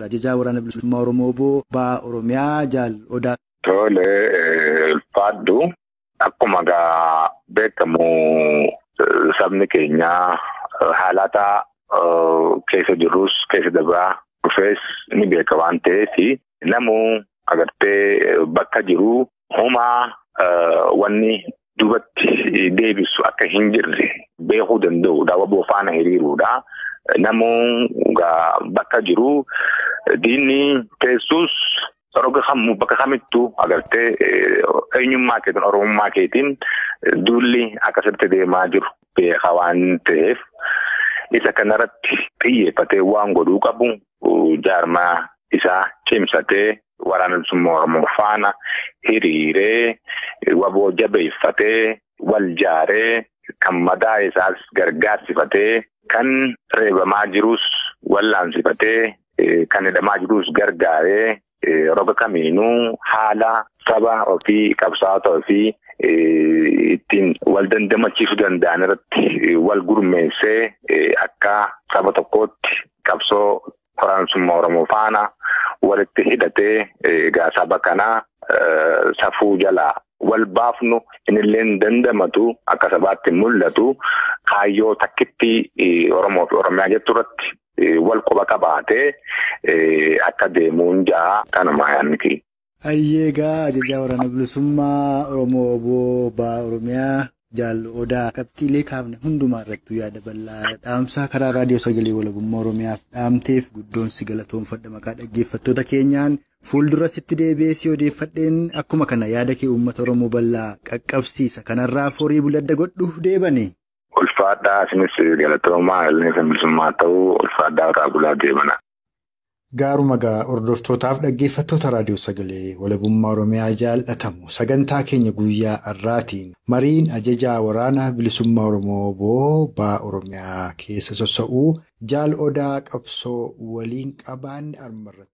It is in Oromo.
Ajajaa Waraana Bilisummaa Oromoo Obbo Baha Oromiyaa Jaal Odaa. Tole ulfaadhu akkuma gaa beekamu sabni keenya haalata keessa jirrus keessa dabraa dhufees ni beeka waan ta'eef namuu agartee bakka jiru homaa wanni duubatti deebisu akka hin jirre beekuu danda'udha. Waboo faana hiriiruudha. Namuu bakka jiru diinni teessus roga kamuu bakka kamittuu agartee eenyummaa keetiin oromummaa keetiin duulli akkasitti deemaa jiru beeka waan ta'eef isa kanarratti xiyyeeffatee waan godhuu qabu jaarmaa isaa cimsatee waraana bilisummaa Oromoo faana hiriiree waboo jabeeffatee wal jaaree kan madaa isaas gargaarsifatee kan reebamaa jirus wallaansifatee kan hidhamaa jirus gargaaree roga kamiinuu haala saba ofii qabsaa'ota ofii ittiin wal dandamachiisuu danda'an irratti wal gurmeessee akka saba tokkootti qabsoo waraana bilisummaa Oromoo faana walitti hidhatee egaa saba kanaa safuu jalaa wal baafnu inillee dandamatu akka sabaatti mul'atu kaayyoo takkitti Oromoo fi Oromiyaa jettu irratti wal quba qabaatee akka deemuun ja'a kanuma yaadni. Ayyeegaa ajajaa waraana bilisummaa Oromoo Obbo Baha Oromiyaa Jaal Odaa qabxiilee kaafne hundumaa irratti yaada bal'aa dhaamsaa karaa raadiyoo sagalee walabummaa Oromiyaaf dhaamteef guddoon si galatoonfadha maqaa dhaggeeffattoota keenyaan fuuldura sitti deebi'ee si odeeffadheen akkuma kana yaada kee uummata Oromoo bal'aa qaqqabsiisa kanarraa forii buladda godhu deebani. Ulfaadhaa isinis galatoomaa ilmi bilisummaa ta'uu ulfaadhaa irraa bulaa deemana. Gaaruma gaa hordoftootaaf dhaggeeffattoota raadiyoo sagalee walabummaa Oromiyaa jaallatamu sagantaa keenya guyyaa har'aatiin mariin ajajaa waraana bilisummaa Oromoo Obbo Baha Oromiyaa keessa sossa'uu Jaal Odaa qabsoo waliin qabaanne armarratti.